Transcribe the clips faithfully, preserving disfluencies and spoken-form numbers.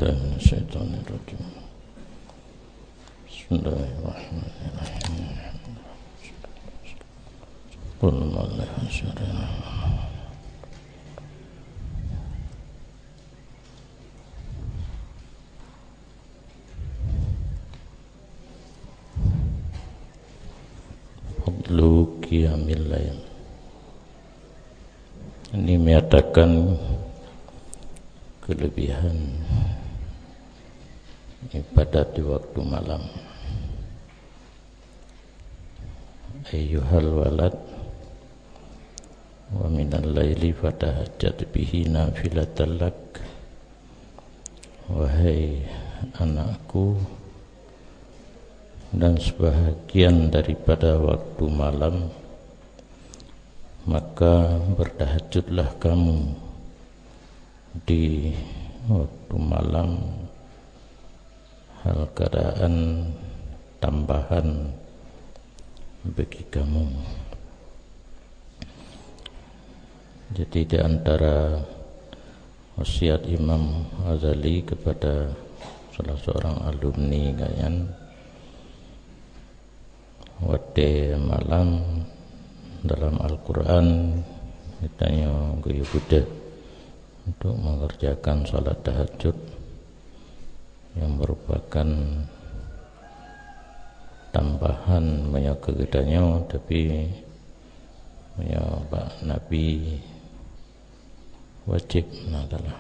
Minasyaitonirrajim. Bismillahirrahmanirrahim. Qul huwallahu ahad. Fadlu qiyamil lail. Ini menyatakan kelebihan ibadat di waktu malam. Ayyuhal walad, wa minal laili fatahajjad bihi nafilatan lak. Wahai anakku, dan sebahagian daripada waktu malam, maka bertahajudlah kamu di waktu malam, hal keadaan tambahan bagi kamu. Jadi, di antara wasiat Imam Ghazali kepada salah seorang alumni gobnyan, watée malam dalam Al-Quran geutanyoe geuyue beudôh untuk mengerjakan salat tahajud yang merupakan tambahan meunyoe keu geutanyoe, tapi meunyoe bak Nabi wajéb. Nah, talah.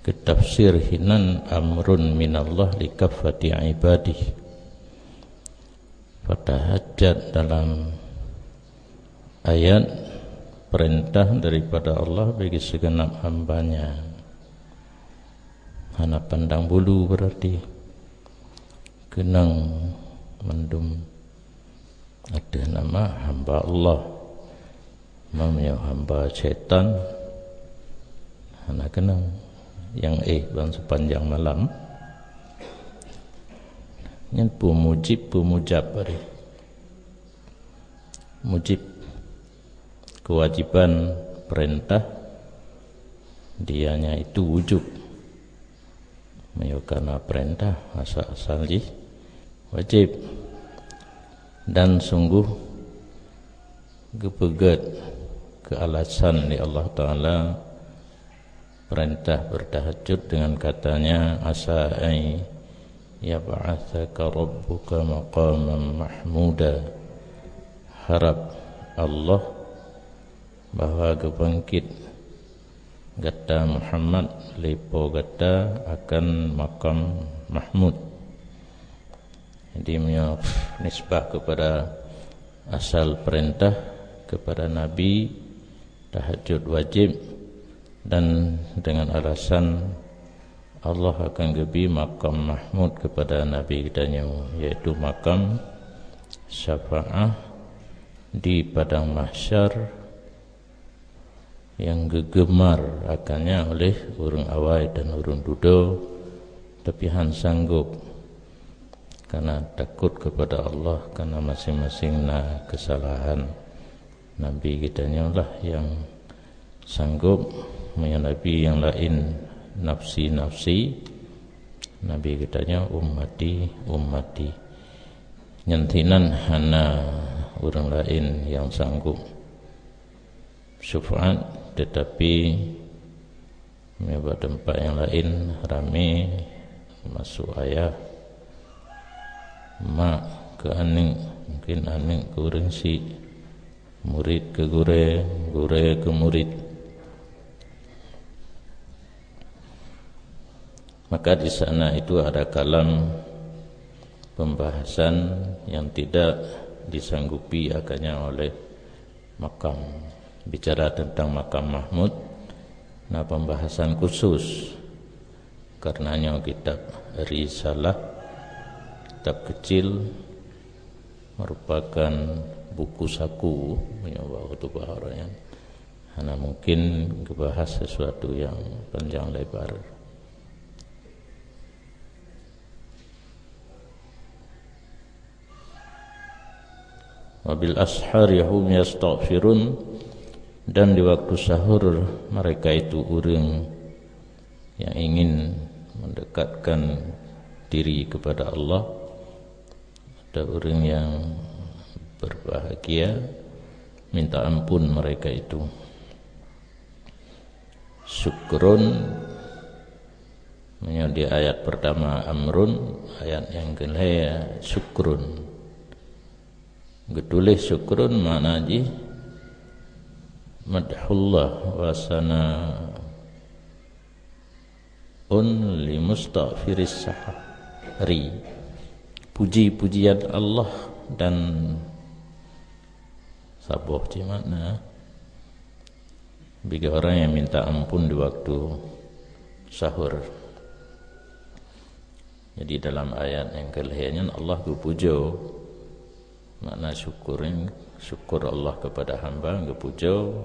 Geutafsir hinan amrun minallah li kaffati ibadih. Fatahajat dalam ayat perintah daripada Allah bagi segenap hamba-Nya. Hana pandang bulu berarti. Keunong mandum ateueh nama hamba Allah. Meunyoe hamba syaitan, hana keunong nyang éh ban sepanjang malam. Nyan peue mujib, peue mujab tadi. Mujib, kewajiban perintah, dianya itu wujub. Meunyoe kana perintah, asal-asal jih wajéb. Dan sungguh geupeugét keu alasan lé Allah Taala perintah bertahajud dengan katanya, "Asa ay yab'atsaka rabbuka maqaman mahmuda." Harap Allah bahwa geubangkit gata Muhammad lé Po gata akan makam mahmud. Jadi, meunyoe nisbah kepada asal perintah kepada Nabi, tahajud wajib, dan dengan alasan Allah akan geubri makam mahmud kepada Nabi geutanyoe, yaitu makam syafaah di padang mahsyar, nyang geugeumar akannya oleh ureuëng awai dan ureuëng dudoe, tapi han sanggob, karena takot kepada Allah, karena masing-masing na kesalahan. Nabi geutanyoe lah nyang sanggob, meunyoe nabi nyang laén nafsi-nafsi, Nabi geutanyoe ummati, ummati. Nyan sinan hana ureuëng laén nyang sanggob syafaat, tetapi meunyoe bak teumpat nyang laén ramé, masuk ayah, mak keu aneuëk, mungkin aneuëk keu ureuëng syiek, murid keu gurée, gurée keu murid. Maka di sana itu ada kalam pembahasan yang tidak disanggupi akannya oleh makam. Bicara tentang makam mahmud, na pembahasan khusus. Karenanya kitab Risalah, kitab kecil, merupakan buku saku, meunyoe bak khutubah orang yang hana mungkin ngebahas sesuatu yang panjang lebar. "Wa bil ashari hum yastaghfirun," dan di waktu sahur mereka itu ureuëng yang ingin mendekatkan diri kepada Allah, ada orang yang berbahagia, minta ampun mereka itu. Syukrun, meunyoe di ayat pertama amrun, ayat yang kelhèe syukrun. Geutuléh syukrun makna jih madhullah wa sana'un li mustaghfiris sahari. Puji-pujian Allah dan saboh cit makna bagi orang yang minta ampun di waktu sahur. Jadi dalam ayat yang kelhèe nyan Allah geupujoe, makna syukur nyan, syukur Allah kepada hamba, geupujoe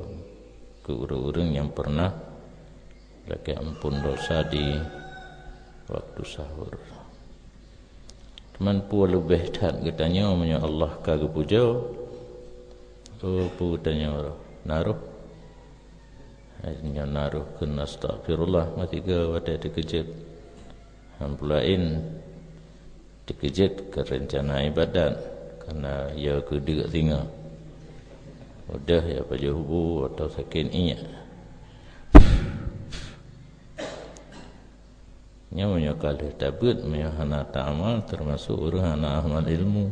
keu ureueng-ureueng nyang pernah lakèe ampun dosa di waktu sahur. Teuma peue leubeh that geutanyoe meunyoe Allah ka geupujoe? Oh, peue geutanyoe naroh? Hai, nyoe naroh kheun astaghfirullah meusigoe watèe teukeujot. Hana peue laén, teukeujot keu reuncana ibadat, kareuna ya keudeuk singoh. Udah ya pajoh hubu atau sakét iek. Nyoe meunyoe ka lheueh tabeuet, meunyoe hana taamal, teumasok ureueng hana amal ilmu.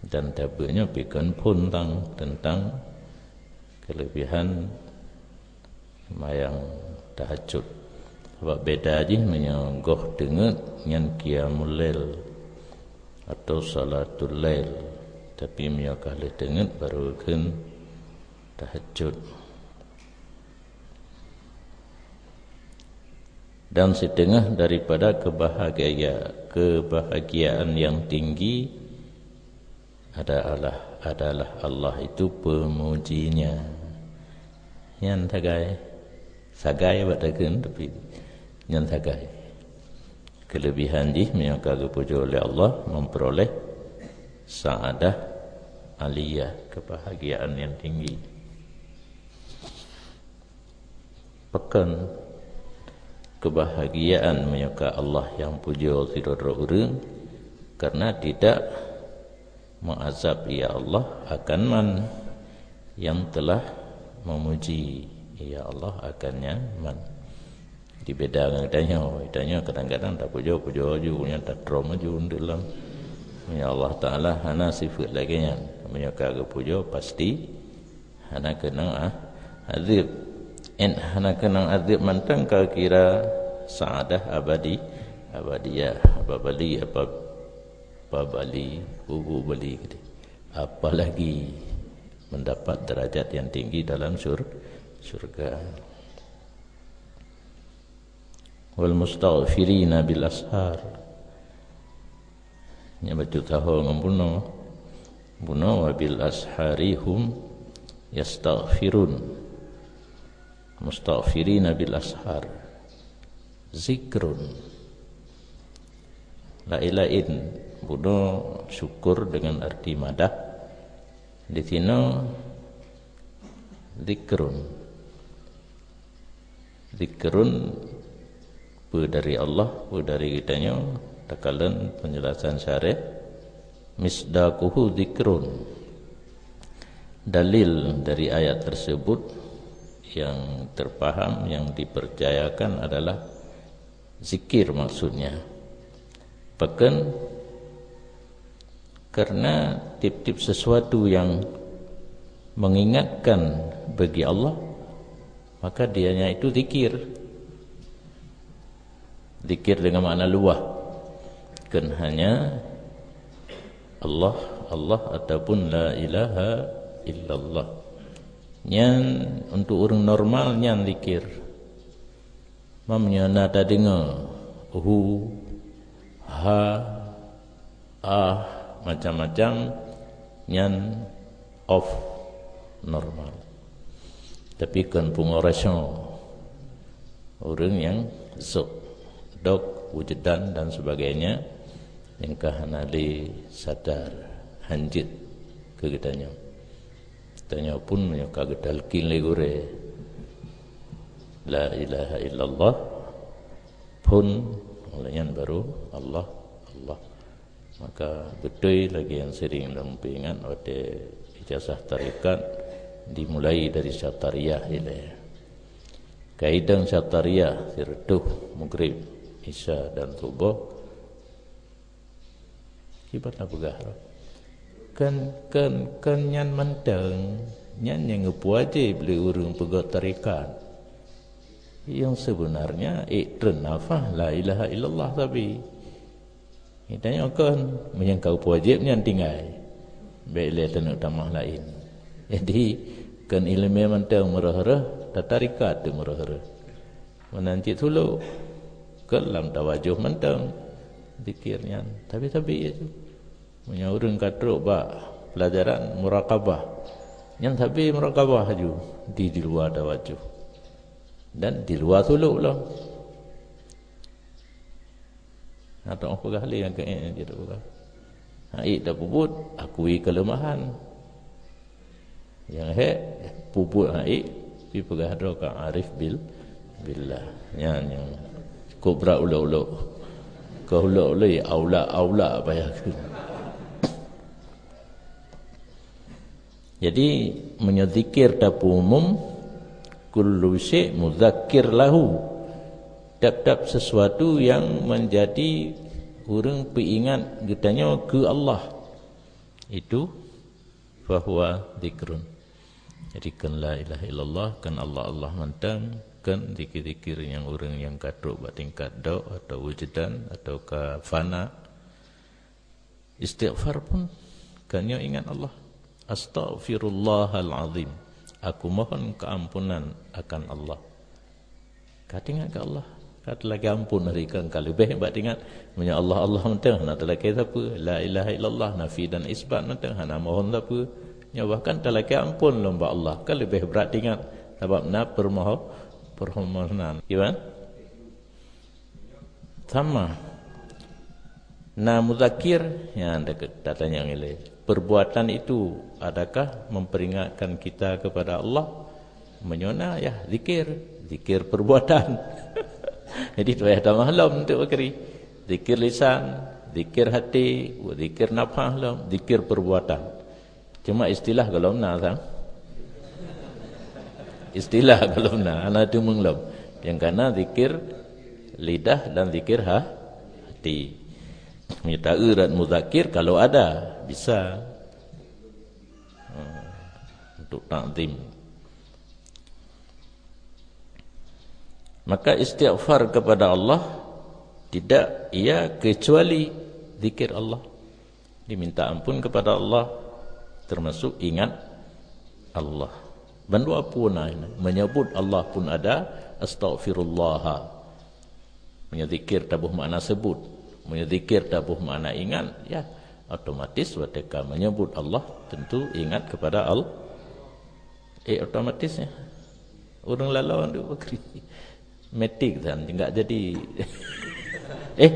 Dan tabeuet nyoe pih kon phon tang teuntang keulebihan seumayang tahajud. Sabab beda jih meunyoe goh teungeut nyan qiyamul lail atau salatul lail. Tapi meunyoe ka lheueh teungeut baru kheun tahajud. Dan setengah daripada kebahagia-, kebahagiaan yang tinggi adalah, adalah Allah itu pemujinya. Nyan sagai, sagai bak takheun, tapi nyan sagai. Kelebihan jih meunyoe ka geupujoe lé Allah, memperoleh sa'adah aliyah, kebahagiaan yang tinggi. Pakon kebahagiaan meunyoe ka Allah nyang pujoe sidroe-droe ureueng, karena tidak mengazab ya Allah akan man yang telah memuji ya Allah akan nyan man. Jadi beda ngon geutanyoe, geutanyoe kadang-kadang tapujoe-pujoe aju, nyan tatrom aju dalam. Ya Allah Taala hana sifat lagèe nyan. Meunyoe ka geupujoe pasti hana keunong, ah, azab. En hana keunong azab mantong ka kira sa'adah abadi, abadiyah, apa bali, apa, apa bali, bubu bali gitu. Apalagi mendapat derajat yang tinggi dalam sur-, surga. Wal mustaghfirina bil ashar. Nyan bacut saho ngon bunoe. Bunoe wa bil ashari hum yastaghfirun. Mustaghfirina bil ashar. Zikrun. Laén-laén bunoe syukur dengan arti madah. Di sinoe zikrun. Zikrun peue dari Allah, peue dari geutanyoe, takalon penjelasan syarah, misdaquhu zikrun. Dalil dari ayat tersebut yang terpaham, yang dipercayakan adalah zikir maksudnya. Pakon? Karena tiep-tiep sesuatu yang mengingatkan bagi Allah, maka dianya itu zikir. Zikir dengan makna luwah. Kon hanya Allah, Allah ataupun la ilaha illallah. Nyan untuk ureueng normal nyan zikir. Meunyoe na tadeungoe hu, ha, ah, macam-macam, nyan off normal. Tapi kon pungo rasio, ureueng nyang zok, dok, wujudan dan sebagainya, nyang ka hana lé sadar, hanjeuet keu geutanyoe. Tanyoe pun meunyoe ka geutalkin lé gurée, "La ilaha illallah," Phôn, lheuh nyan baru Allah, Allah. Maka beutôi lagée nyang sering lôn peuingat watée ijazah tarekat dimulai dari Syatariah ilée. Kaidan Syatariah sireutôh Maghrib, Isya dan Suboh. Kiban na peugah roh. Kan, kan, kan nyan mantong, nyan nyang geupeuwajéb lé ureuëng peugah tarekat. Yang sebenarnya ék treun lafaz la ilaha illallah sabe. Geutanyoe kon, meunyoe ka geupeuwajéb nyan tinggai. Bék lé taneuk tamah laén. Jadi, kon iéleumé mantong meureuh-reuh, tatarekat teuh meureuh-reuh. Meunan cit suluk, kon lam tawajoh mantong zikir nyan. Tapi-tapi ya tu. Meunyoe ureuëng ka trok bak pelajaran muraqabah, nyan sabe muraqabah laju di, di luwa tawajoh dan di luwa suluk lom. Atau peugah lé nyang keu ék jeuet peugah. Hana ék tapeubuet, akui keuleumahan. Nyang hék, peubuet hana ék, pi peugah droe ka arif bil, billah. Nyan nyang cukôp brat ulok-ulok. Keu ulok-ulok, aula-aula payah keu. Jadi, meunyoe zikir tapeuumum, kullu syai' muzakkir lahu. Tiap-tiap sesuatu yang menjadi ureuëng peuingat geutanyoe keu Allah, itu fahuwa zikrun. Jadi, kon la ilaha illallah, kon Allah, Allah mantong, kon zikir-zikir nyang ureuëng nyang ka trok bak tingkat dok atau wujdan atau ka fana. Istighfar pun, kon nyoe ingat Allah. Astaghfirullahal azim. Aku mohon keampunan akan Allah. Ka teuingat keu Allah, ka talakée amphon hari kan ka leubeh bak teuingat. Meunyoe Allah, Allah mantong hana talakée sapeue, la ilaha illallah nafi dan isbat mantong hana mohon sapeue. Nyoe bahkan talakée amphon lom bak Allah, ka leubeh brat teuingat sabab na peumoho-, peumohonan. Kiban? Sama. Na muzakir, nyan dekat tatanyong ilée. Perbuatan itu adakah memperingatkan kita kepada Allah? Meunyoe na, ya, zikir. Zikir perbuatan. Jadi, tu payah tamah lom untuk bakri. Zikir lisan, zikir hati, zikir nafah lom, zikir perbuatan. Cuma istilah gohlom na, sang. Istilah gohlom na, hana teumeung lom. Nyang kana zikir lidah dan zikir ha-, hati. Meunyoe ta-eu rot muzakir kalau ada, bisa. Hmm, untuk takzim. Maka istighfar kepada Allah tidak ia kecuali zikir Allah. Diminta ampun kepada Allah, termasuk ingat Allah. Bandua pun na, menyebut Allah pun ada, astaghfirullah. Meunyoe zikir taboh makna sebut, meunyoe zikir taboh makna ingat, ya, otomatis watée ka menyebut Allah, tentu ingat kepada Allah. Eh, otomatis ya. Ureuëng lalu ndu bakri. Metik dan enggak jadi. Eh,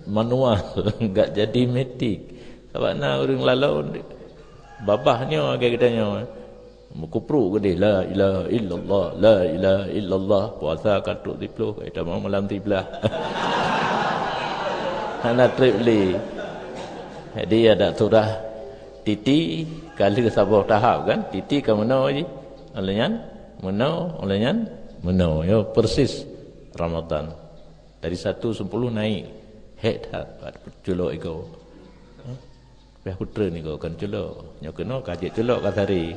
manual enggak jadi metik. Sabab na ureuëng lalu ndu. Babah nyoe agak kita nyoe. Meukupruk geudeh, "La ilaha illallah, la ilaha illallah." Puasa ka trok siploh, ka tamong malam siblaih. Hana treb lé. Jadi, ada surah titi, ka lheueh saboh tahap kan? Titi ka meunoe jih. Oleh nyan, meunoe, oleh nyan, meunoe. Ya, persis Ramadan. Dari satu sepuluh naik. Hek that, culok ego. Payah peutreun niko kan culok. Nyoe keunoe ka jeuet culok ka sari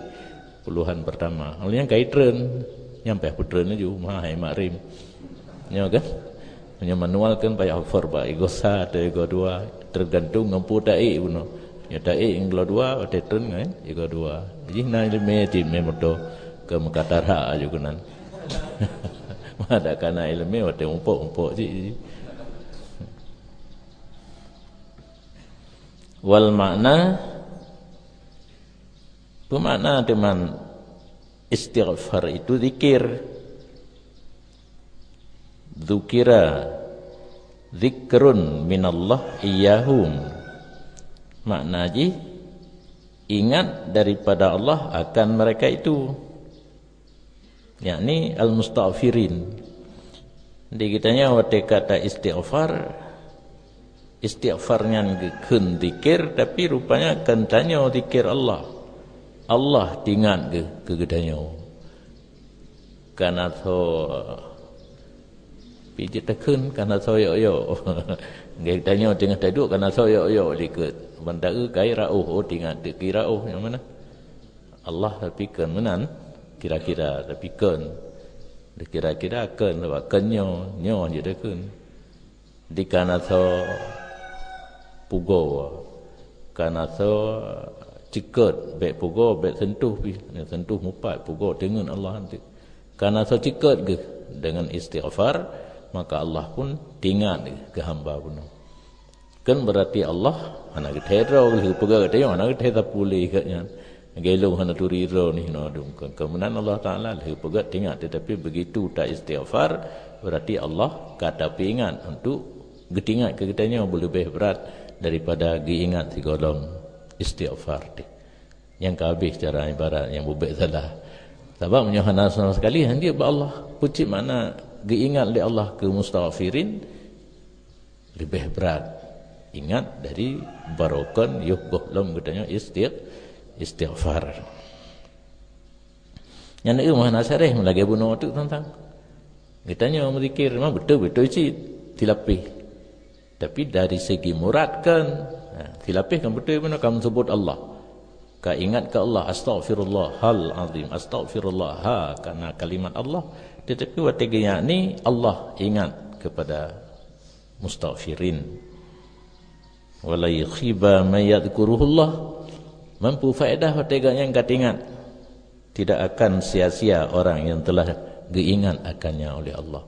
puluhan pertama. Ulih nyan ka itreun, nyan payah peutreun laju, meuhai mak rem. Nyoe kan? Nyoe manual kan payah over bak igosa atau igo dua, tergantung ngon peue taék bunoe. Nyoe taék igo dua, watée treun ngon igo dua. Jih na ileumé cit mé moto ke meukatarha aju keunan. Madak kana ileumé watée umpok-umpok cit. Wal makna, peue makna teuma istighfar itu zikir. Dzukira dzikrun minallah iyyahum. Makna jih, ingat daripada Allah akan mereka itu. Yakni al-mustaghfirin. Di geutanyoe watée ka ta-istighfar, istighfar nyan geukheun zikir, tapi rupanya kon tanyoe zikir Allah. Allah teuingat geu-, keu geutanyoe. Kana tho pih jeuet takheun, kana tho yok-yok. Geutanyoe teungoh taduek kana tho yok-yok likot. Ban taeu kai raoh, oh, teuingat teuk ki raoh nyang mana. Allah tapi kon meunan kira-kira, tapi kon. Kira-kira kon, sabab kon nyoe, nyoe jeuet takheun. Di kana tho pugoe, kana tho cikot, bék pugoe, bék sentuh pih. Sentuh mupat, pugoe teungeut Allah nanti. Kana tho cikot geuh dengan istighfar, maka Allah pun teuingat geuh keu hamba bunoe. Kan berarti Allah hana geuthée droe lheueh peugah geutanyoe, hana geuthée sapeue lé geuh nyan. Lagée lôn hana turi droe nih, hana dum. Kon, kon meunan Allah Taala lheueh peugah teuingat, tetapi begitu ta-istighfar, berarti Allah ka tapeuingat untuk geuteuingat keu geutanyoe beuleubeh brat daripada geuingat sigohlom istighfar teuh. Nyang ka habéh cara ibarat nyang bubek salah. Sabab meunyoe hana sama sekali, han jeuet bak Allah. Peue cit makna geuingat lé Allah keu mustaghfirin? Leubeh brat ingat dari barokon yoh gohlom geutanyoe istigh-, istighfar. Nyan eu meuhana sareh meulagée bunoe teuk tantang. Geutanyoe meuzikir memang beutôi-beutôi cit silapeh. Tapi dari segi murad kan, ha, silapeh kan beutôi bunoe ka meusebut Allah. Ka ingat keu Allah, "Astaghfirullahal azim, astaghfirullah." Ha, karena kalimat Allah. Tetapi watée geuingat ni Allah ingat kepada mustaghfirin. "Wala yakhiba man yadhkuruhullah." Mampu faedah watée geuingat, tidak akan sia-sia orang yang telah geuingat akannya oleh Allah.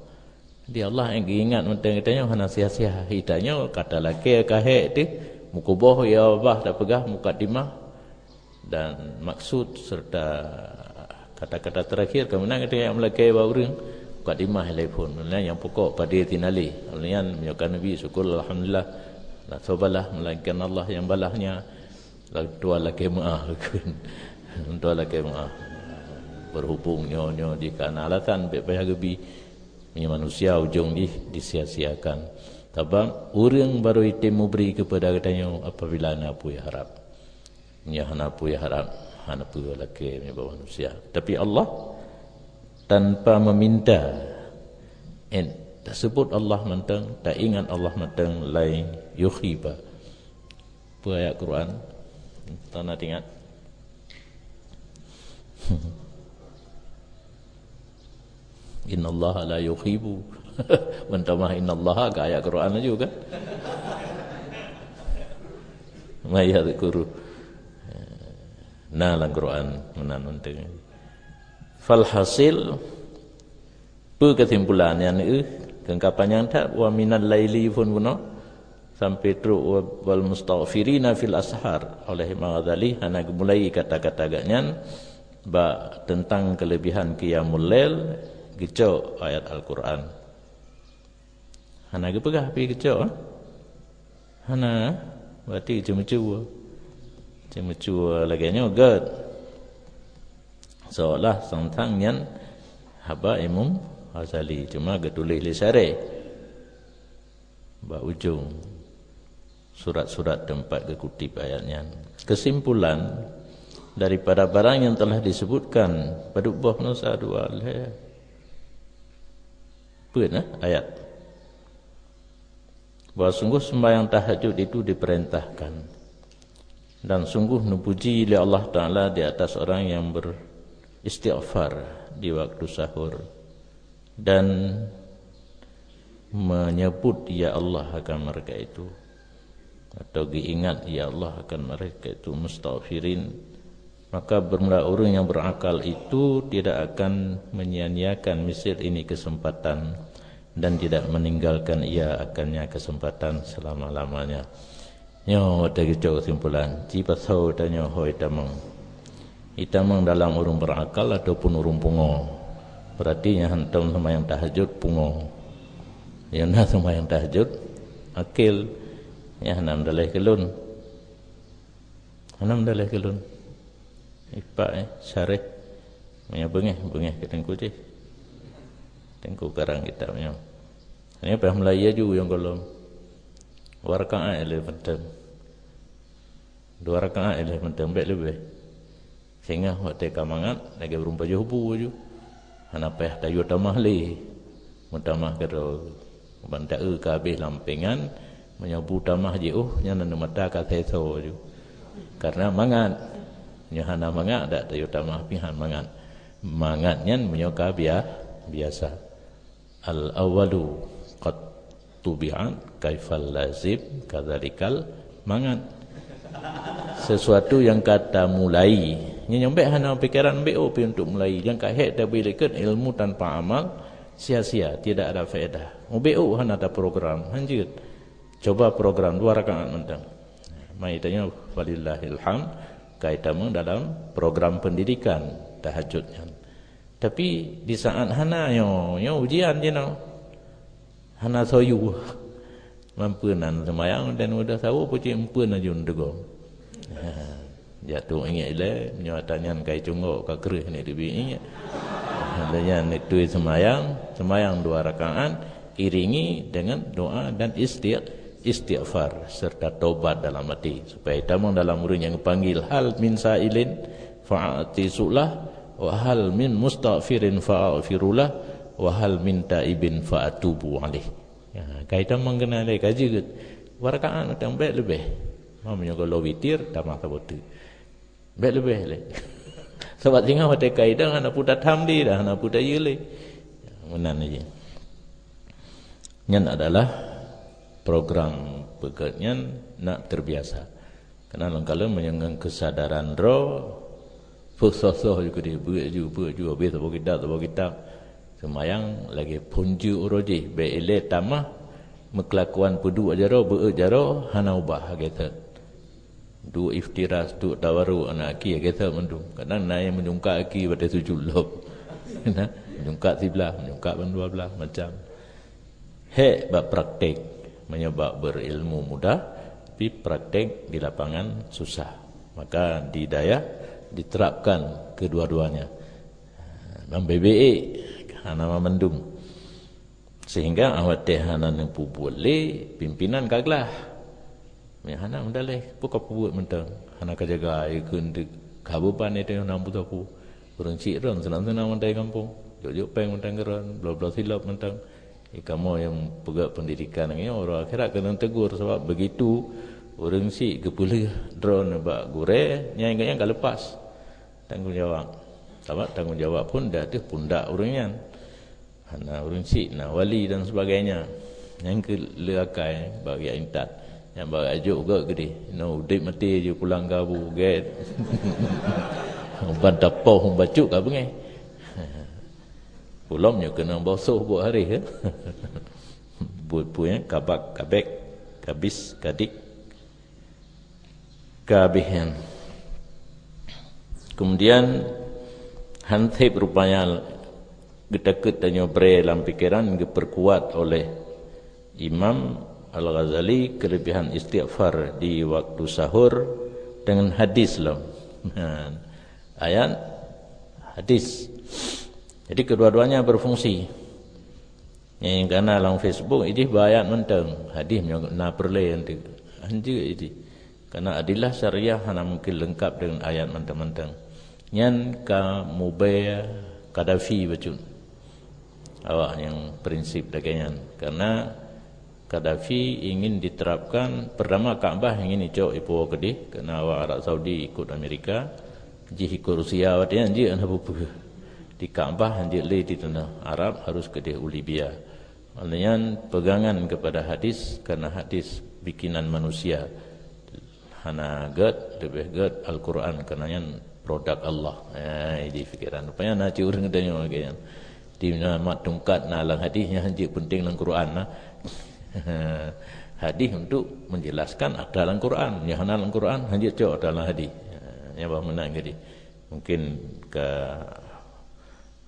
Di Allah nyang geuingat mantong geutanyoe hana sia-sia. Geutanyoe ka talakée ka hék teuh, meukuboh ya babah tapeugah mukadimah dan maksud serta kata-kata terakhir, keumanaan geutanyoe nyang meulakée bak ureuëng, mukadimah lé phon. Ulôn nyang pokok padé tinali. Ulôn nyan meunyoe ka neubi syukur alhamdulillah. Nah, sobalah melainkan Allah yang balahnya. Tuan lakée meuáh, tuan lakée meuáh. Berhubung nyoe-nyoe jih ka na alasan bék payah geubi. Meunyoe manusia ujong jih disia-siakan. Sabab ureuëng barô item mubri keupada geutanyoe apabila na peue harab. Meunyoe hana peue harab, hana peue lakée meunyoe bak manusia. Tapi Allah tanpa meminta, en, tasebut Allah mantong, taingat Allah mantong, lai yukhiba. Peue ayat Quran? Tana ingat. Innallaha la yukhibu. Meutamah innallaha ka ayat Quran laju kan? Mayadhkuru. Na lam Quran meunan mantong. Falhasil, peue keusimpulan nyan, eh, keungkapan nyang that, wa minal laili phon bunoe, sampai trok wa-, wal mustaghfirina fil ashar. Oleh Imam Ghazali hana geumulai kata-kata geuh nyan bak teuntang keuleubihan qiyamul lail geucok ayat Al-Quran. Hana geupeugah pih geucok, eh? Hana, berarti ceumeucue. Ceumeucue lagée nyoe gét. Seolah teuntang nyan haba Imam Ghazali, cuma geutuléh lé syareh bak ujong surat-surat teumpat geukutip ayat nyan. Kesimpulan daripada barang yang telah disebutkan, padub boh manusia dua lhée. Peue na ayat? Bahwa sungguh sembahyang tahajud itu diperintahkan. Dan sungguh neupuji lé Allah Taala di atas orang yang beristighfar di waktu sahur dan menyebut ya Allah akan mereka itu, atau geuingat ya Allah akan mereka itu mustaghfirin. Maka bermula ureuëng nyang berakal itu tidak akan menyia-nyiakan misil ini kesempatan dan tidak meninggalkan ia akannya kesempatan selama-lamanya. Nyoe watée geucok kesimpulan, ci pasoe tanyoe hôi tamong. Itamong dalam ureuëng berakal ataupun ureuëng pungo. Berarti nyan hantom seumayang tahajud pungo. Nyang na seumayang tahajud akil, nyan hana meudaleh keu lôn. Hana meudaleh keu lôn. Ipak, eh, syareh. Meunyoe beungéh, beungéh keu teungku cit. Teungku karang kitab nyoe. Nyoe payah mulai laju nyang gohlom. Dua rakaat ilée mantong. Dua rakaat ilée mantong, bék leubeh. Singoh watée ka mangat, lagée ureuëng pajoh bu laju. Hana payah tayue tamah lé. Meutamah keudroe. Ban taeu ka habéh lam pingan, meunyoe bu tamah jiôh, nyan aneuk mata ka seso laju. Karena mangat. Nyoe hana mangat, dak tayue tamah pih hana mangat. Mangat nyan meunyoe ka bia-, biasa. Al-awwalu qad tubi'at kaifal lazim kadzalikal mangat. Sesuatu yang ka tamulai, nyan nyang bék hana pikiran bék oh pi untuk mulai. Nyang ka hék tabri likot ilmu tanpa amal, sia-sia, tidak ada faedah. Bék oh hana taprogram, hanjeuet. Coba program dua rakaat mantong. Mai tanyoe, walillahil hamd, ka itamong dalam program pendidikan tahajud nyan. Tapi di saat hana nyoe, nyoe ujian jinoe. Hana soyue. Mampu nan seumayang dan udah sawo pucuk empeun aju teugom. Jatuh ingat ilée, nyoe ata nyan kai cunggok ka kreuh ni dibi ingat. Hana nyan itu seumayang, seumayang dua rakaat, iringi dengan doa dan isti-, istighfar serta tobat dalam hati, supaya tamong dalam ureuëng nyang panggil, hal min sailin fa'ati su'lah, wa hal min mustaghfirin fa'aghfirulah, wa hal min taibin fa'atubu alaih. Ya, kaitan meukeunai lé ka jeuet. Dua rakaat mantong bék leubeh. Meunyoe gohlom witir, tamah saboh teuk. Bék leubeh lé. Sabab singoh watée kaitan hana peue tatham di dah, hana peue tayue lé. Meunan aja. Nyan adalah program peugét nyan nak terbiasa. Karena lam kalon meunyoe ngon keusadaran droe, peusoh-soh ju keudeh, beuet ju, beuet ju, habéh saboh kitab, saboh kitab. Seumayang lagée phon jeuet uroe jih, bék ilée tamah meukeulakuan peuduek jaroe, beuet jaroe, hana ubah lagée that. Duek iftiras, duek tawaruk, aneuk aki lagée that mandum. Kadang na nyang meujungkak aki batée sujud lom. Nah, meujungkak siblah, meujungkak ban dua blah, macam. Hék bak praktek, meunyoe bak berilmu mudah, tapi praktek di lapangan susah. Maka di dayah diterapkan kedua-duanya. Lam B B E hana mandum. Sehingga awak teh hana neupeubuet lé pimpinan ka glah. Meunyoe hana meudaleh, peue ka peubuet mantong? Hana ka jaga, ikheun teuk ka beuban, itu nyang na buta pu. Ureuëng syiek droen seunang-seunang mantong gampông, jok-jok péng mantong keu droen, bloe-bloe silop mantong. Di kamoe nyang peugét pendidikan nyoe, uroe akhirat keuneuk tegur, sabab begitu ureuëng syiek geupeuleueh droen bak gurée, nyan gobnyan ka leupas tanggong jawab. Sabab tanggong jawab phon di ateueh pundak ureuëng nyan. Hana ureuëng syiek, na wali dan sebagainya. Nyang keu le akai bak riak intat. Nyang bak ajok gét geudeh. Nyoe udeb maté jih pulang gabu gét. Ban tapoh bacut ka beungéh. Pulom nyoe keunong bosoh buet hareh, ya. Buet-buet, ya, kabak, kabek, kabis, kadik. Ka habéh nyan. Kemudian, hanseb rupanya geutakot tanyoe brée lam pikeran geupeurkuat oleh Imam Al-Ghazali kelebihan istighfar di waktu sahur dengan hadis lom. Nah, ayat, hadis. Jadi kedua-duanya berfungsi. Nyang kana lam Facebook idih bak ayat mantong, hadis nyoe na peureulée nyan teuk. Hanjeuet idih. Karena adillah syariah hana mungkin lengkap dengan ayat mantong-mantong. Nyan ka mubée Qaddafi bacut. Awak nyang prinsip lagée nyan. Karena Qaddafi ingin diterapkan, pertama Ka'bah ingin icok ipuwoe keudeh, karena awak Arab Saudi ikut Amerika, jih ikut Rusia, watée nyan jeuet hana peue-peue. Di Ka'bah hanjeuet lé di tanoh Arab, harus keudeh u Libya. Maknanya pegangan kepada hadis, karena hadis bikinan manusia. Hana gét, leubeh gét Al-Quran, karena nyan produk Allah. Eh, di pikiran. Rupanya na cit ureuëng tanyong lagée nyan. Di na mat tungkat na lam hadis, nyan hanjeuet penting lam Quran, nah. Hadis untuk menjelaskan ada lam Quran. Nyang hana lam Quran, hanjeuet cok ada lam hadis. Nyang bah meunan jadi. Mungkin ka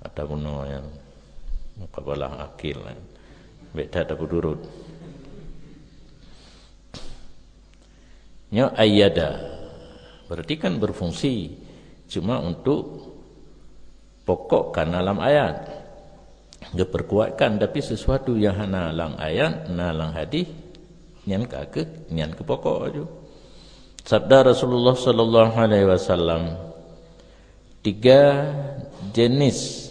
ada bunoe nyang mukabalah akil, eh. Bék that tapeudurut. Nyoe ayyada. Berarti kan berfungsi cuma untuk pokok kana lam ayat. Geuperkuatkan, tapi sesuatu nyang hana lam ayat, na lam hadis, nyan ka keuh, nyan keuh pokok aju. Sabda Rasulullah sallallahu alaihi wasallam, tiga jenis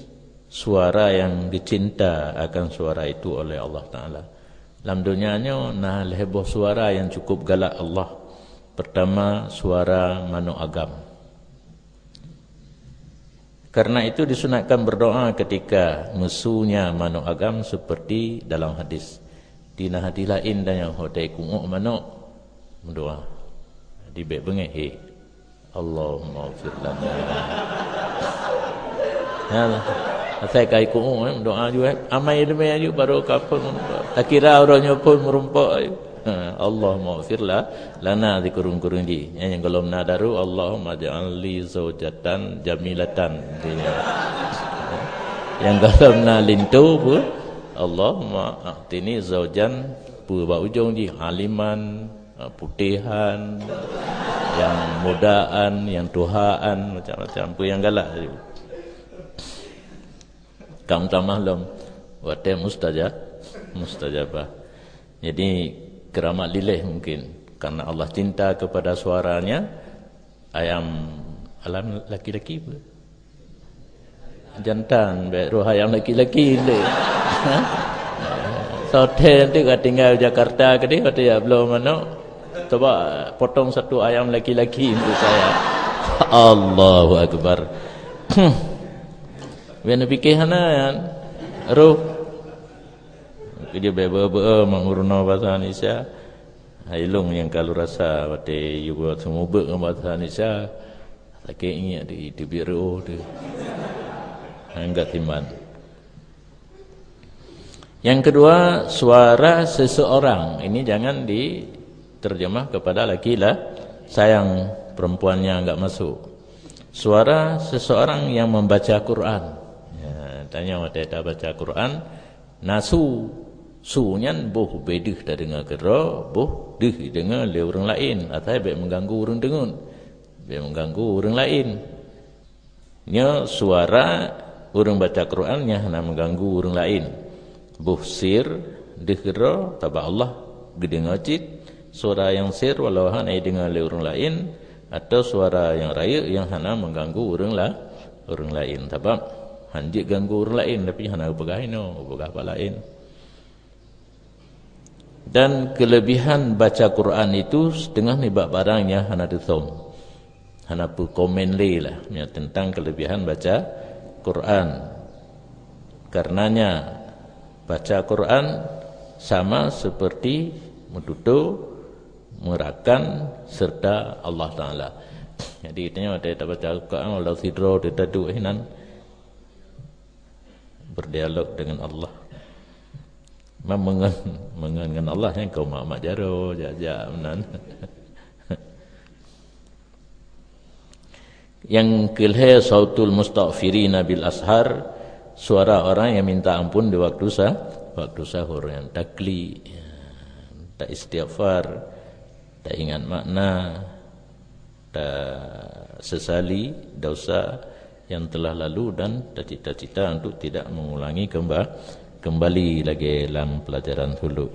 suara yang dicinta akan suara itu oleh Allah Taala. Lam dunia nyoe na lhèe boh suara yang cukup galak Allah. Pertama, suara manok agam. Karena itu disunatkan berdoa ketika meusunya manok agam seperti dalam hadis. Di na hadis laén tanyoe, watèe ku'uk manok, meudoa. Di bèk beungéh, he. Allahumma ighfir lana. Ya, asai kai ku'uk, eh, doa ju, eh. Amai deumé aju, baru kapeueng. Takira uroe nyoe pun meurumpok, eh. Ha, Allahumma ighfir la-, lana di kurung-kurung di. Nyang golom na daru, Allahumma ja'al li zaujatan jamilatan. Nyang golom na linto pun, Allahumma a'tini zaujan, peue bak ujong jih, aliman, ha, putehan, nyang mudaan, nyang tuhaan, macam-macam, peue nyang galak aju. Ka meutamah lom, watèe mustaja-, mustajabah. Jadi, keramat liléh mungkin. Karena Allah cinta kepada suaranya, ayam alam laki-laki pun. Jantan, bèk roh ayam laki-laki lé. Soe teu nanti ka tinggai Jakarta keudéh, watèe jak bloe manok. Coba potong satu ayam laki-laki untuk saya. Allahu Akbar. Bèk neupiké hana nyan. Roh. Keujeuet bèk beu-beu meungurunoe bahasa Indonesia. Hai lôn nyang ka lôn rasa watèe yue buet seumeubeuet ngon bahasa Indonesia. Sakét ingat di, di biru tu. Anggap timan. Yang kedua, suara seseorang. Ini jangan diterjemah kepada laki lah, sayang perempuannya enggak masuk. Suara seseorang yang membaca Quran. Ya, tanyoe watèe tabaca Quran, na su, su nyan boh bèk deuh tadeungoe keudroe, boh deuh jideungoe lé ureueng laén, asai bèk meuganggu ureueng deungon, bèk meuganggu ureueng laén. Nyoe suara ureueng baca Quran nyang hana meuganggu ureueng laén. Boh sir deuh keudroe, sabab Allah geudeungoe cit suara nyang sir walau hana jideungoe lé ureueng laén, atau suara nyang rayeuk nyang hana meuganggu ureueng la-, ureueng laén. Sabab hanjeuet ganggu ureueng laén, tapi hana geupeugah inoe, geupeugah bak laén. Dan kelebihan baca Quran itu setengah nibak barang nyang hana teusom. Hana peukomen lé lah, ya, tentang kelebihan baca Quran. Karenanya, baca Quran sama seperti meututoe, meurakan serta Allah Taala. Jadi, tanyoe watèe tabaca Quran, walau sidroe teuh taduek hinan, berdialog dengan Allah. Meungon, meungon ngon Allah nyan keu mak-mak jaroe, jak-jak meunan. Yang keulhèe, sautul mustaghfirina bil ashar, suara orang yang minta ampun di waktu sa-, waktu sahur, yang takli, ya, tak istighfar, tak ingat makna, tasesali dosa yang telah lalu dan tacita-cita untuk tidak mengulangi kemba-, kembali lagi dalam pelajaran dulu.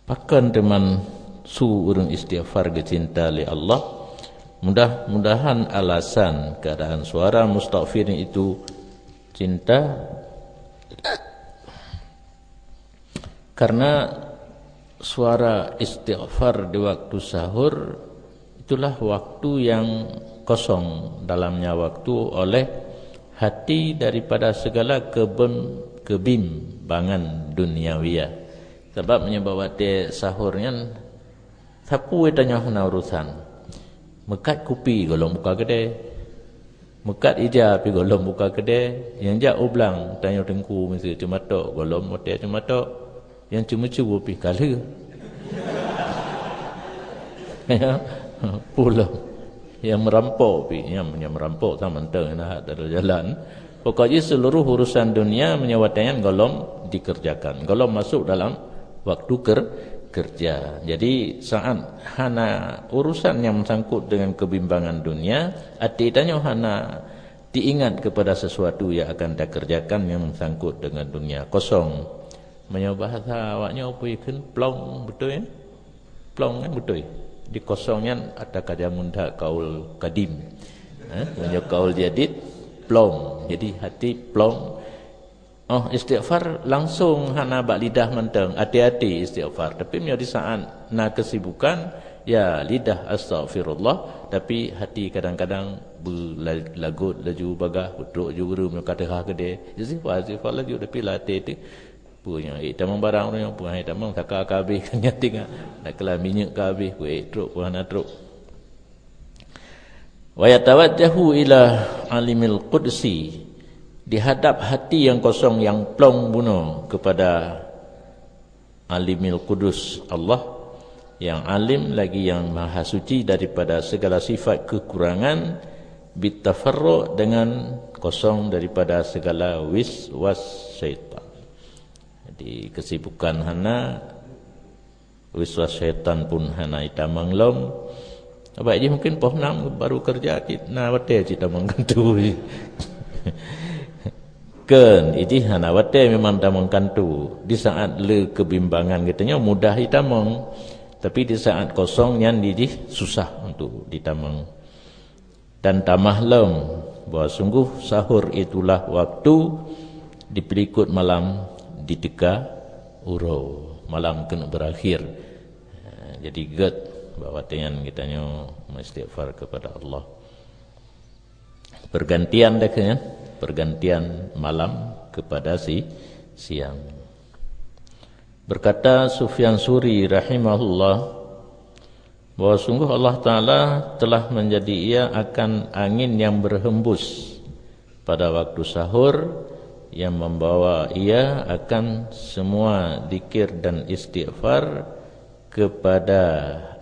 Pakon teuma su ureueng istighfar geucinta lé Allah? Mudah-mudahan alasan keadaan suara mustaghfir itu cinta karena suara istighfar di waktu sahur, itulah waktu yang kosong dalamnya waktu oleh hati daripada segala kebem-, kebimbangan duniawiyah. Sabab meunyoe bak watèe sahur nyan, sapeue tanyoe hana urusan. Meukat kupi gohlom buka keudè. Meukat ija pih gohlom buka keudè, nyang jak u blang tanyoe teungku miseue ceumatok, gohlom watèe ceumatok, nyang ceumeucue pih ka lheueh. Ya, pulang. Nyang meurampok pih, nyang, nyang meurampok sama mantong na hak dalam jalan. Pokok jih seluruh urusan dunia meunyoe watèe nyan gohlom dikerjakan, gohlom masuk dalam waktu ker-, kerja. Jadi saat hana urusan nyang meusangkut dengan kebimbangan dunia, até tanyoe hana Teuingat kepada sesuatu yang akan takerjakan yang sangkut dengan dunia. Kosong. Meunyoe bahasa awaknyoe peue kheun, plong, beutôi, eh? Plong, kan, beutôi. Di kosong nyan ata ka jameun that kaul kadim. Eh, meunyoe kaul jadid, plong. Jadi, hati plong. Oh, istighfar langsung hana bak lidah mantong. Hati-hati istighfar. Tapi meunyoe di saat na kesibukan, ya, lidah astaghfirullah, tapi hati kadang-kadang beulagot laju bagah, beutrok ju geureum nyoe ka teuhah keudeh. Istighfar, istighfar laju, tapi lam até teuh, peue nyoe, eh, tamong barang ureueng nyoe, peue hai tamong, saka ka habéh, nyan tinggai. Nak keulah minyeuk ka habéh, peue, eh, trok, peue hana trok. Wa yatawajjahu ila alimil qudsi, dihadap hati yang kosong, yang plong bunoe kepada Alimil Qudus, Allah yang alim lagi yang maha suci daripada segala sifat kekurangan, bitafarru, dengan kosong daripada segala wiswas syaitan. Jadi, kesibukan hana, wiswas syaitan pun hana itamong lom. Baik, jih mungkin poh nam baru kerja cit, na watèe cit tamong kantu. Kan, ijih hana watèe memang tamong kantu. Di saat le kebimbangan geutanyoe mudah itamong. Tapi di saat kosong nyan ijih susah untuk ditamong. Dan tamah lom bahwa sungguh sahur itulah waktu dipeulikot malam diteuka uroe. Malam keuneuk berakhir. Ha, jadi gèt bahwa watèe nyan geutanyoe meuistighfar kepada Allah. Pergantian dah kan, pergantian malam kepada si siang. Berkata Sufyan Suri rahimahullah, bahwa sungguh Allah Ta'ala telah menjadi ia akan angin yang berhembus pada waktu sahur, yang membawa ia akan semua zikir dan istighfar kepada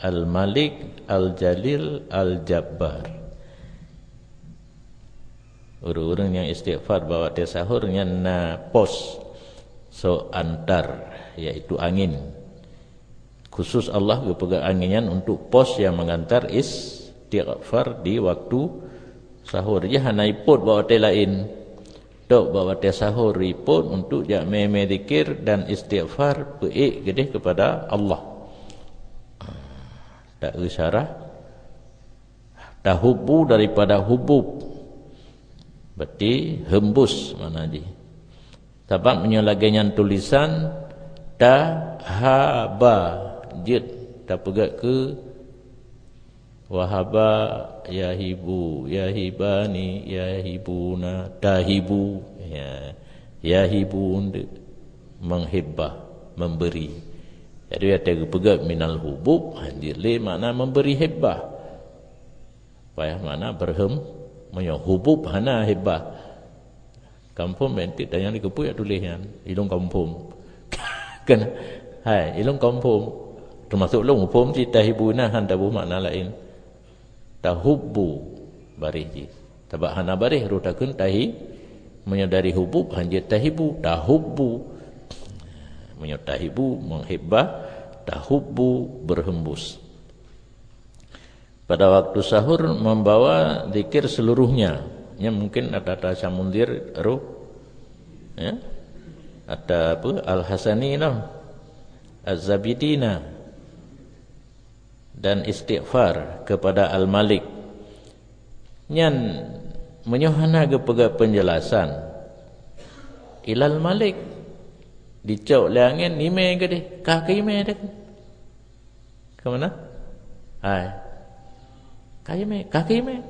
Al-Malik, Al-Jalil, Al-Jabbar. Ureueng-ureueng nyang istighfar bak watèe sahur nyan na pos soe antar, yaitu angin. Khusus Allah geupeugah angin nyan untuk pos nyang meugantar istighfar di waktu sahur. Jih hana ipot bak watèe laén. Tok bak watèe sahur ipot untuk jak mè-mè zikir dan istighfar, peuék keudeh kepada Allah. Taeu syarah, tahubbu daripada hubub. Berarti hembus makna jih. Sabab meunyoe lagèe nyan tulisan, tahaba, jeuet tapeugah keu wahaba, yahibu, yahibani, yahibuna, tahibu. Ya. Yahibun, menghibbah, memberi. Jadi, watèe geupeugah minal hubub, hanjeuet lé makna memberi hibbah. Payah makna berhem, meunyoe hubub hana hibbah. Kampung bentik dan nyang dikeupui tuléh nyan, ilong kampung. Kan? Hai, ilong kampung. Termasuk lôn muphom cit tahibuna han taboh makna laén. Tahubbu baréh jih. Sabab hana baréh roh takheun tahi, meunyoe dari hubub hanjeuet tahibu, tahubbu. Meunyoe tahibu menghibbah, tahubbu berhembus. Pada waktu sahur membawa zikir seluruhnya. Nya mungkin ada-ada Syamundir roh. Ya. Ada apa? Al-Hasani lah. Az-Zabidina. Dan istighfar kepada Al-Malik. Nyan meunyoe hana geupeugah penjelasan, ilal Malik, dicok lé angén, imé keudeh, ka keu imé dah. Ka meunan? Hai. Ka imé, ka keu imé.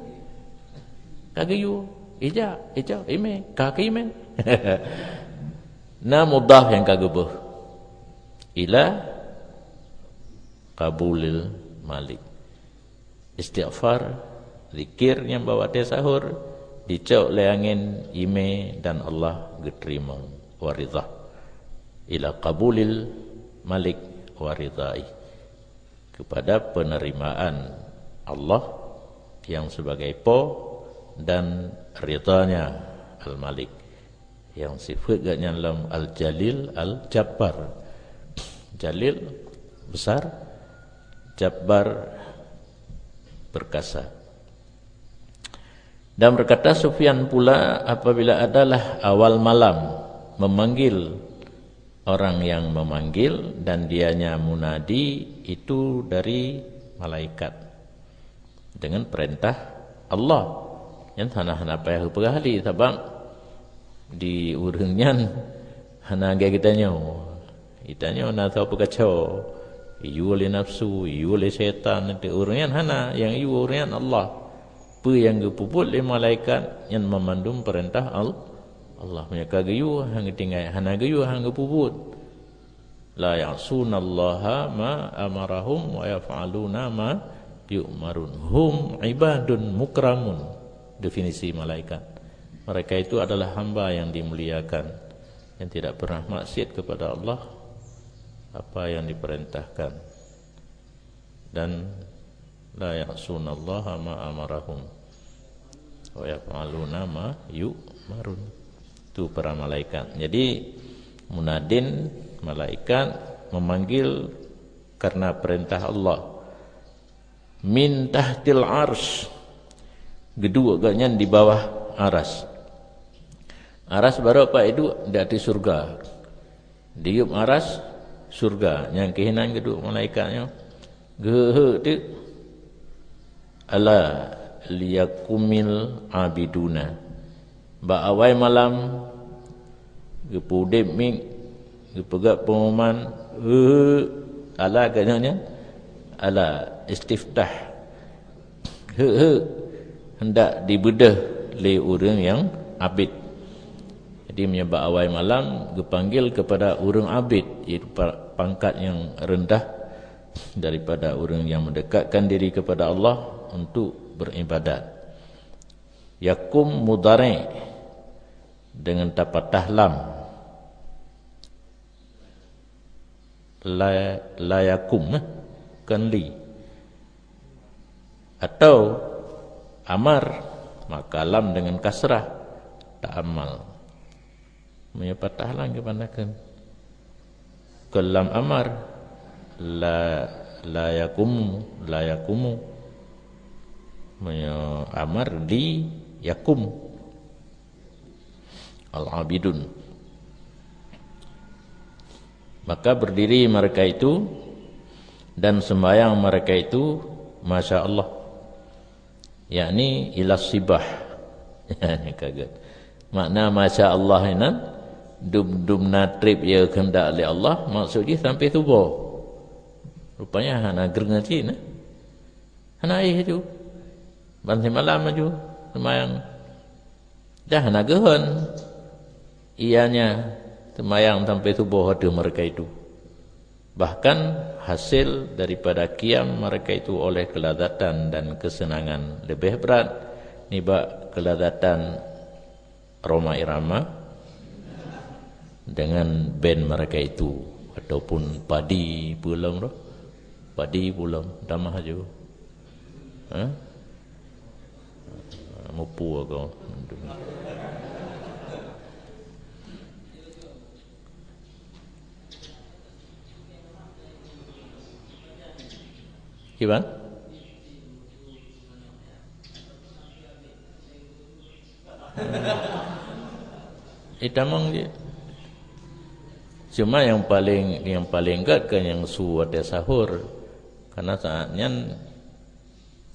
Ka geuyue, ija, icok, imé, ka keu imé. Na mudhaf nyang ka geubeuh. Ila qabulil Malik. Istighfar, zikir nyang bak watèe sahur, dicok lé angén, imé dan Allah geuteurimong, wa ridha. Ila qabulil Malik wa ridhai. Kepada penerimaan Allah yang sebagai Po dan ridhanya Al-Malik. Yang sifeut geuh nyan lom Al-Jalil, Al-Jabbar. Jalil, besar, Jabbar, perkasa. Dan berkata Sufyan pula, apabila adalah awal malam, memanggil orang yang memanggil, dan dianya munadi, itu dari malaikat dengan perintah Allah. Nyan hana-hana payah geupeugah lé, sabab di ureuëng nyan hana lagée geutanyoe. Geutanyoe na soe peukaco, iyue lé nafsu, iyue lé syaitan, di ureuëng nyan hana, nyang iyue ureuëng nyan Allah. Peue nyang geupeubuet lé malaikat nyan mamandum peurintah Al-, Allah. Meunyoe ka geuyue han geutinggai, hana geuyue han geupeubuet. La ya'sunallaha ma amarahum wa yaf'aluna ma yu'marun. Hum ibadun mukramun. Definisi malaikat. Mereka itu adalah hamba yang dimuliakan, yang tidak pernah maksiat kepada Allah, apa yang diperintahkan. Dan la ya'sunallaha ma amarahum wa yaf'aluna ma yu'marun. Itu para malaikat. Jadi, munadin, malaikat memanggil karena perintah Allah. Min tahtil arsy. Geuduek gobnyan di bawah aras. Aras barô pat iduek di ateueh syurga. Di yup aras syurga, nyang keuh inan geuduek malaikat nyoe. Geuheuek teuk. Ala liyakumil abiduna. Bak awai malam, geupeudeb miek, geupeugah pengumuman, "Heuek-heuek!" Ala keuh nyan, ala istiftah. "Heuek-heuek!" Hendak dibeudôh lé ureuëng nyang abid. Jadi, meunyoe bak awai malam, geupanggil kepada ureuëng abid, iaitu pa-, pangkat nyang rendah daripada ureuëng nyang mendekatkan diri kepada Allah untuk beribadat. Yakum mudhari' dengan tapatah lam. La, la yakum, eh, bukan li. Atau amar, maka lam dengan kasrah, ta'amal. Meunyoe patah lam geupandakan. Keu lam amar, la, la yakumu, la yakumu. Meunyoe amar, li yakum. Al-abidun. Maka berdiri mereka itu dan sembahyang mereka itu, masya Allah. Yakni ila sibah. Kaget. Makna masya Allah inan, dum-dum na treb ya kehendak lé Allah, maksud jih sampai suboh. Rupanya hana geureungaji nah. Hana éh ju. Ban simalam ju seumayang. Dah hana geuhon. Ianya seumayang sampai suboh ateueh mereka itu. Bahkan hasil daripada kiam mereka itu oleh kelazatan dan kesenangan lebih berat nibak kelazatan Rhoma Irama dengan band mereka itu, ataupun padi pulang tu. Padi pulang, tamah ju. Ha? Mupu aku. Kiban? Itamong je. Cuma yang paling, yang paling gét kan yang su watée sahur. Karena saat nyan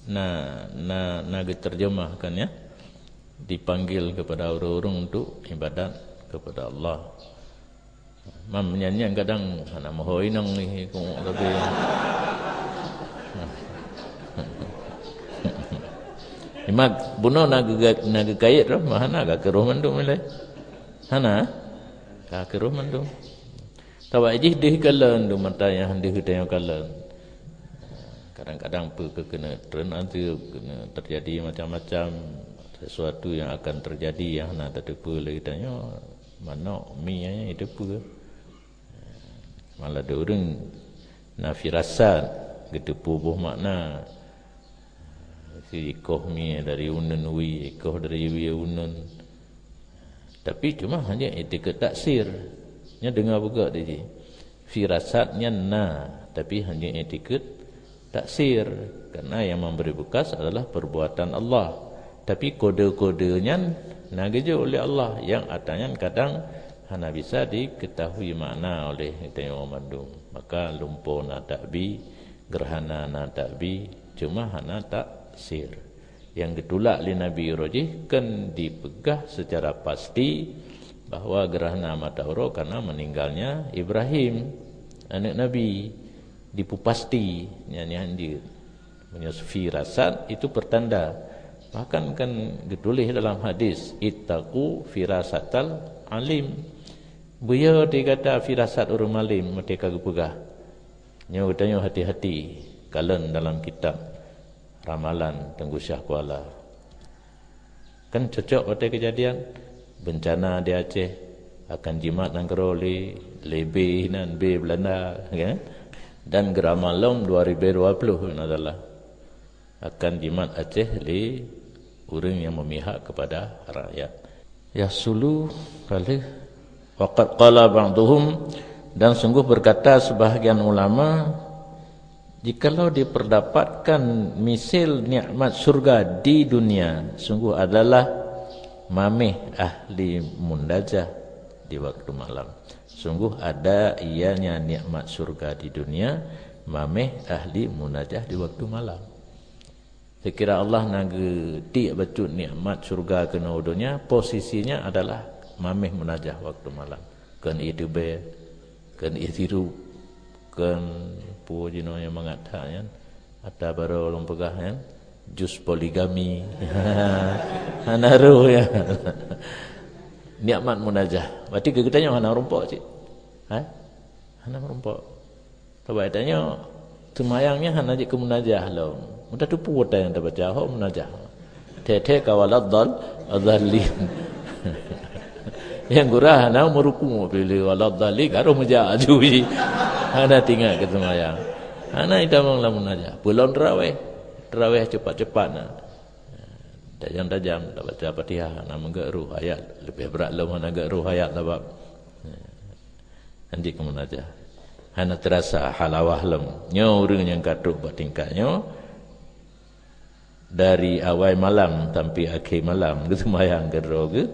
na, na, na geuterjemahkan ya, dipanggil kepada ureuëng-ureuëng untuk ibadat kepada Allah. Mam nyan-nyan kadang hana meuhôi nang ih kong tapi. Imat bunoe na geuga-, na geukayet roh, mah hana ka keureuh mandum ilée. Hana? Ka keureuh mandum. Sabab jih deuh kalon tu mata nyang deuh tanyoe kalon. Kadang-kadang peu keu keuneuk treun ateueh, keuneuk terjadi macam-macam sesuatu yang akan terjadi yang hana tateupeue lé geutanyoe. Manok, mi nyan iteupeue. Malah ada ureuëng na firasat geuteupeue boh makna. Si ikoh mi dari uneun wie, ikoh dari wie uneun. Tapi cuma hanya itikeuet taksir. Nya deungoe beugok di jih. Firasat nyan na, tapi hanya itikeuet taksir. Karena yang memberi bekas adalah perbuatan Allah. Tapi kode-kode nyan na geujok lé Allah, nyang atra nyan kadang hana bisa diketahui makna oleh geutanyoe mandum. Maka lumpoe na takbi, gerhana na takbi, cuma hana taksir. Nyang geutulak lé Nabi uroe jih kon dipeugah seucara pasti bahwa gerhana mata uroe karena meninggalnya Ibrahim, aneuk Nabi. Dipeupasti nyan, nyan jeuet. Meunyoe firasat itu pertanda. Bahkan kan geutuléh dalam hadis, "Ittaqu firasatal alim." Beuyo di gata firasat ureuëng alim, meuteuka geupeugah. Nyoe geutanyoe hati-hati, kalon dalam kitab ramalan Teungku Syah Kuala. Kan cocok watée keujadian bencana di Aceh, akan jimat nanggroe lé, lé B nan, B Belanda, kan? Dan geuramal lom dua ribu dua puluh, na salah. Akan jimat Aceh lé ureuëng nyang memihak kepada rakyat. Yahsulu kalih, waqad qala ba'duhum, dan sungguh berkata sebahagian ulama, jikalau diperdapatkan misil nikmat surga di dunia, sungguh adalah mameh ahli munajah di waktu malam. Sungguh ada ianya nikmat surga di dunia, mameh ahli munajah di waktu malam. Sekira Allah na geutiek bacut nikmat syurga keunoe donya, posisinya adalah mameh munajah waktu malam. Kon ié teubée, kon ié sirup, kon peue jinoe nyang mangat that nyan, ata barô lôn peugah nyan, jus poligami. Hana roh ya. Nikmat munajah. Berarti keu geutanyoe hana meurumpok cit. Ha? Hana meurumpok. Sabab tanyoe, seumayang nyan hana jeuet keu munajah lom. Mudah teupeu watée nyang tabaca, hok munajah. Thée-thée ka waladdal-, dhallin. Nyang gura hana meuruku, bila waladdallin, ka roh meujak aju jih. Hana teuingat keu seumayang. Hana itamong lam munajah. Peulom teurawéh. Teurawéh cepat-cepat na. Tajam-tajam, tabaca Fatihah, hana meugeut roh ayat. Leubeh brat lom hana geut roh ayat sabab. Anjik keu munajah. Hana teurasa halawah lom. Nyoe ureuëng nyang ka trok bak tingkat nyoe, dari awai malam sampai akhé malam, geuseumayang keudroe geuh,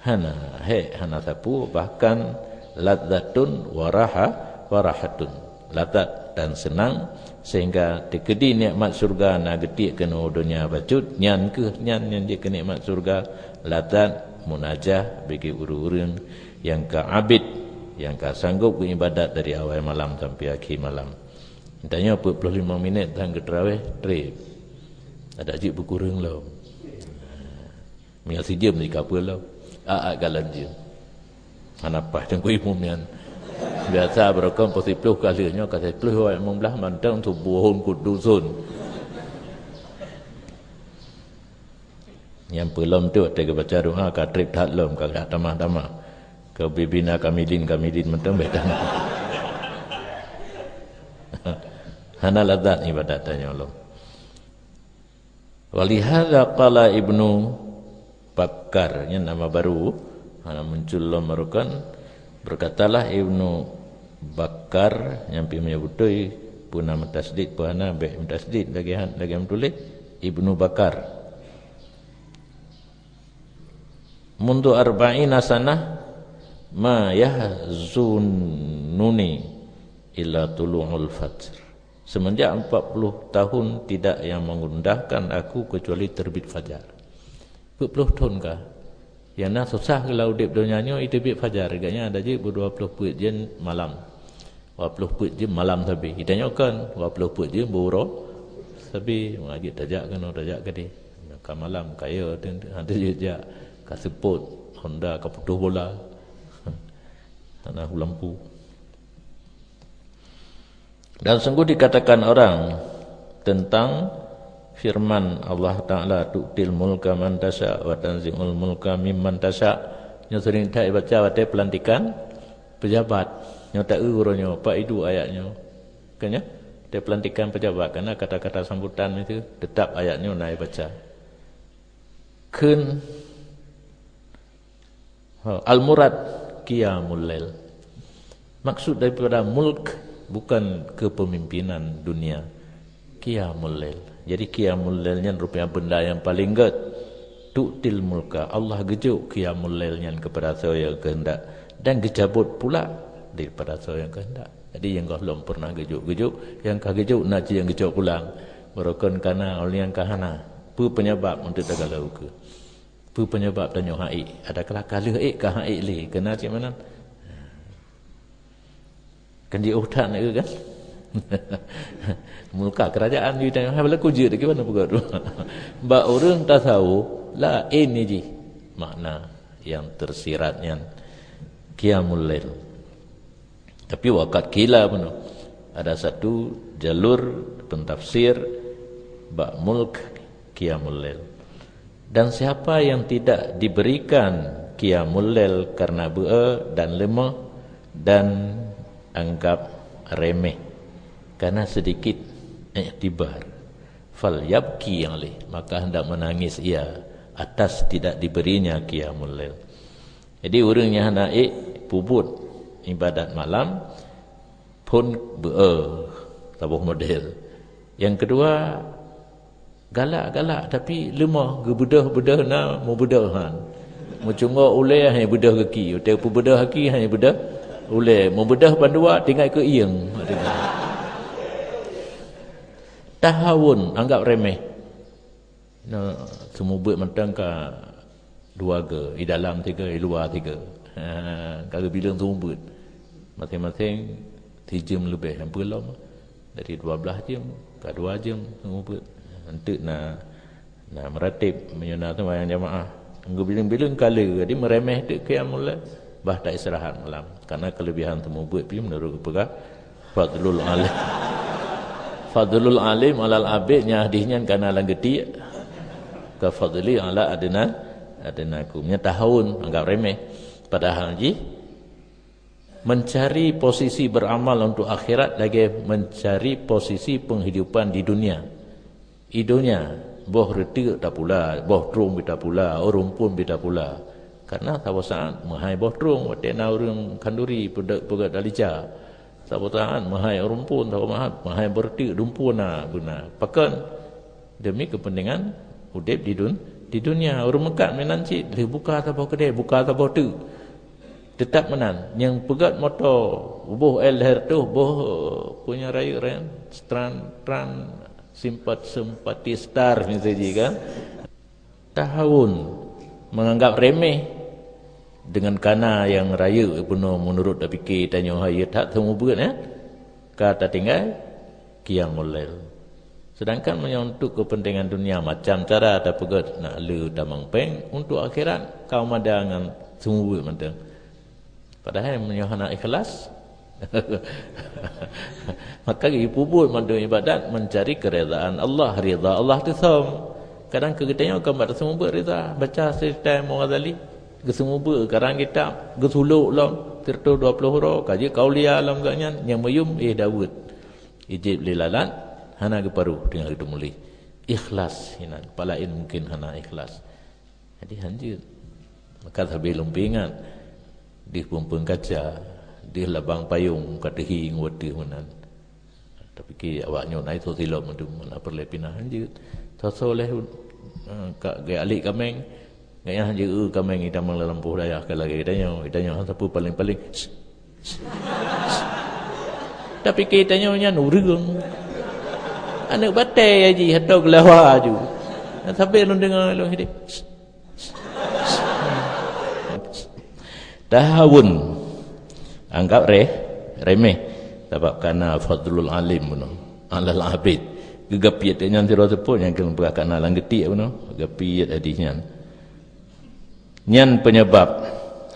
hana hék, hana sapeue, bahkan ladzatun waraha, warahatun. Lazat dan senang, sehingga teukeudi nikmat syurga na geutiek keunoe donya bacut, nyan kheueh nyan nyang jeuet keu nikmat syurga, lazat munajah bagi ureuëng-ureuëng nyang ka abét, nyang ka sanggob geuibadat dari awai malam sampai akhé malam. Tanyoe peuet ploh limong minét tan geutrawéh, treb. Adak jeuet beukureueng lom. Meunyoe sijeuem jih ka peue lom. Aat galon jeuem. Hana paih teungku imum nyan. Biasa beureukom peuet ploh ka lheueh, nyoe ka siplôh awak limong blah mantong suboh keu dusun. Nyang peulom tu watée geubaca doa ka treb that lom, ka geutamah-tamah. Keu bibina kamilin-kamilin mantong beda. Hana lazat ibadat tanyoe lom. Walihada qala Ibnu Bakkar, nyan nama baru, hana muncul lom barokan. Berkatalah Ibnu Bakkar, nyang pi meunyoe beutôi, peue na meutasydid, peue hana, bék meutasydid lagée han, lagée meutuléh, Ibnu Bakar. Mundu arba'ina sanah ma yahzununi illa tulu'ul fajr. Semenjak empat puluh tahun tidak yang mengundahkan aku kecuali terbit fajar. Peuet ploh thon ka. Nyang na susah geulah udeb donya nyoe, iteubit fajar. Gobnyan ada jih beu dua ploh peuet jeuem malam. Dua ploh peuet jeuem malam sabe. Geutanyoe kon, dua ploh peuet jeuem beu uroe sabe. Maka jeuet tajak keunoe, tajak keudeh. Ka malam, ka yo, hana jeuet jak. Ka seupôt, honda ka putôh bola. Hana lampu. Dan sungguh dikatakan orang tentang firman Allah Ta'ala, "Tu'til mulka man tasya wa tanzi'ul mulka mimman tasya." Nyoe sering that ibaca watée peulantikan pejabat. Nyoe taeu uroe nyoe, pak idu ayat nyoe. Kan nyoe? Watée peulantikan pejabat, karena kata-kata sambutan itu tetap ayat nyoe na ibaca. Kheun Ha, al-murad qiyamul lail. Maksud daripada mulk bukan kepemimpinan dunia. Qiyamul lail. Jadi qiyamul lail nyan rupanya benda yang paling gét. Tu'til mulka, Allah geujok qiyamul lail nyan keupada soe nyang keuheundak, dan geucabot pula daripada soe nyang keuheundak. Jadi nyang gohlom pernah geujok, geujok, nyang ka geujok na cit nyang geucok pulang. Barokon kana, óh lheueh nyan ka hana. Peue penyebab untuk tagala ukeue? Peue penyebab tanyoe han ék? Adakah ka lheueh ék ka han ék lé? Keunan cit meunan. Kan jiôh that na kan? Mulka kerajaan di tanyoe hai balaku jeuet lagèe mana peugah tu. Bak ureueng tasawuf laén jih makna nyang tersirat nyan qiyamul lail. Tapi waqad qila bunoe, ada satu jalur pentafsir bak mulk qiyamul lail. Dan siapa yang tidak diberikan qiyamul lail karena beu dan lemah dan anggap remeh karena sedikit iktibar, falyabki alaih, maka hendak menangis ia atas tidak diberinya qiyamul lail. Jadi ureueng nyang hana ék peubuet ibadat malam, phôn beu saboh model. Nyang keudua, galak-galak tapi leumah, geubeudôh-beudôh na, meubeudôh han. Meucunggok ulèe han beudôh gaki, watèe peubeudôh gaki han beudôh ulèe, meubeudôh bandua tinggai keu ieng. Tahawun, anggap remeh. Na, seumeubeuet mantong ka dua geu, i dalam tiga, i luwa tiga. Ha, ka geubileung seumeubeuet. Maséng-maséng sijeuem leubeh, hampir lom. Dari dua blah jeuem ka dua jeuem seumeubeuet. Enteuk na, na meuratéb, meunyoe na seumayang jamaah. Geubileung-bileung ka le, jadi meuremeh teuk qiyamul lail, bah ta istirahat malam. Karena kelebihan seumeubeuet pih meunurot geupeugah, fadlul alim. Fadlul alim alal abid, nyang hadih nyan kana lam geutiek. Ka fadli ala adna, adnakum. Nyan tahawun, anggap remeh. Padahal jih, mencari posisi beramal untuk akhirat lagèe mencari posisi penghidupan di dunia. I donya, boh reuteuek tapula, boh trueng pih tapula, ureueng phôn pih tapula. Karena saboh saat meuhai boh trueng, watèe na ureueng khanduri peugöt, peugöt dalica. Saboh saat meuhai ureueng phôn, saboh saat meuhai beureuteuk dumpeue na beuna. Pakon? Demi kepentingan udép di dun-, di dunia. Ureueng meukat meunan cit, lheueh buka saboh keudè, buka saboh teuk. Teutap meunan, nyang peugöt moto, boh L R tuh, boh, eh, punya rayeuk ren, Tran, Tran, simpat, simpati star miseue jih kan. Tahawun, menganggap remeh dengan kana nyang rayeuk bunoe meunurot tapike tanyoe hai that seumeubeuet, eh, ka tatinggai qiyamul lail. Sedangkan meunyoe untuk kepentingan dunia, macam cara tapeugöt, nak le tamong péng, untuk akhirat ka meumada ngon seumeubeuet mantong. Padahai meunyoe hana ikhlas, maka geupubuet mandum ibadat mencari keridaan Allah, ridha Allah teusöm. Kadang keu geutanyoe kan bak teuseumeubeuet ridha, baca Sirah Imam Ghazali, geuseumeubeuet karang kitab, geusulok lom siratoh dua ploh uroe, ka jeuet keu aulia lom geuh nyan, nyang meuyum éh daweuet. Ijép lé lalat, hana geuparoh teungoh geuteumuléh. Ikhlas hinan, palaén mungken hana ikhlas. Jadi hanjeuet. Maka sabe lôn peuingat, deuh peumpeuen kaca, deuh labang payong ka teuhi ngon watèe meunan. Tapike awak nyoe na isoe silop mandum, na peureulèe pinah hanjeuet. Soe-soe lé, eh, ka geualek kaméng, gobnyan hanjeuet eu kaméng itamong lam lampôh dayah ka lagèe geutanyoe, geutanyoe han sapeue paléng-paléng. Tapike tanyoe nyan ureueng. Aneuk batèe jih atau geulawa ju. Sampai lôn deungoe lôn hideh. Tahawun. Anggap reh-, remeh. Sabab kana fadlul alim bunoe alal abid. Geugapiet nyan sidroe seupôt nyang keuneuk peugah kana lam geutiek bunoe. Gapiet hadih nyan. Nyan penyebab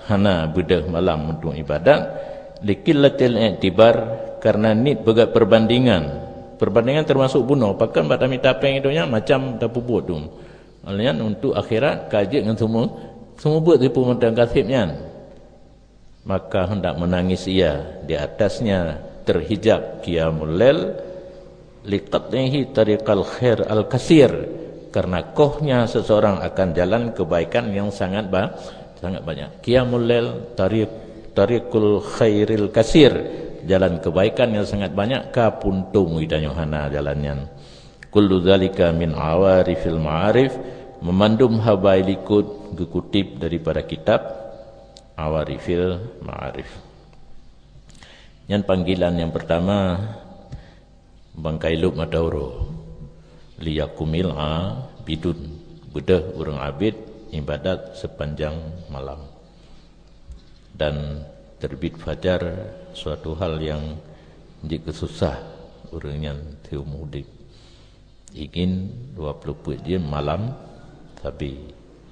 hana beudôh malam untuk ibadat, liqillatil i'tibar, karena niet peugöt perbandingan. Perbandingan termasuk bunoe, pakon bak tamita péng itu nyan macam tapeubuet tu. Nyan untuk akhirat ka jeuet ngon seumeubeuet, seumeubeuet sipeue mantong kaseb nyan. Maka hendak menangis ia, di atasnya terhijab qiyamul lail, liqat'ihi tariqal khair al-katsir, karena kohnya seseorang akan jalan kebaikan yang sangat ba-, sangat banyak. Qiyamul lail tariq, tariqul khairil katsir, jalan kebaikan yang sangat banyak, ka puntông geutanyoe hana jalan nyan. Kullu dzalika min awarifil ma'arif, Meumandum haba likot geukutip daripada kitab Awarifil Ma'arif. Nyan panggilan nyang pertama, bangkai lôb mata uroe. Liyakumil abidun, beudôh ureuëng abid ibadat sepanjang malam. Dan terbit fajar suatu hal yang jeuet keu susah ureuëng nyan siumu udeb. Ingin dua puluh peuet jeuem malam sabe.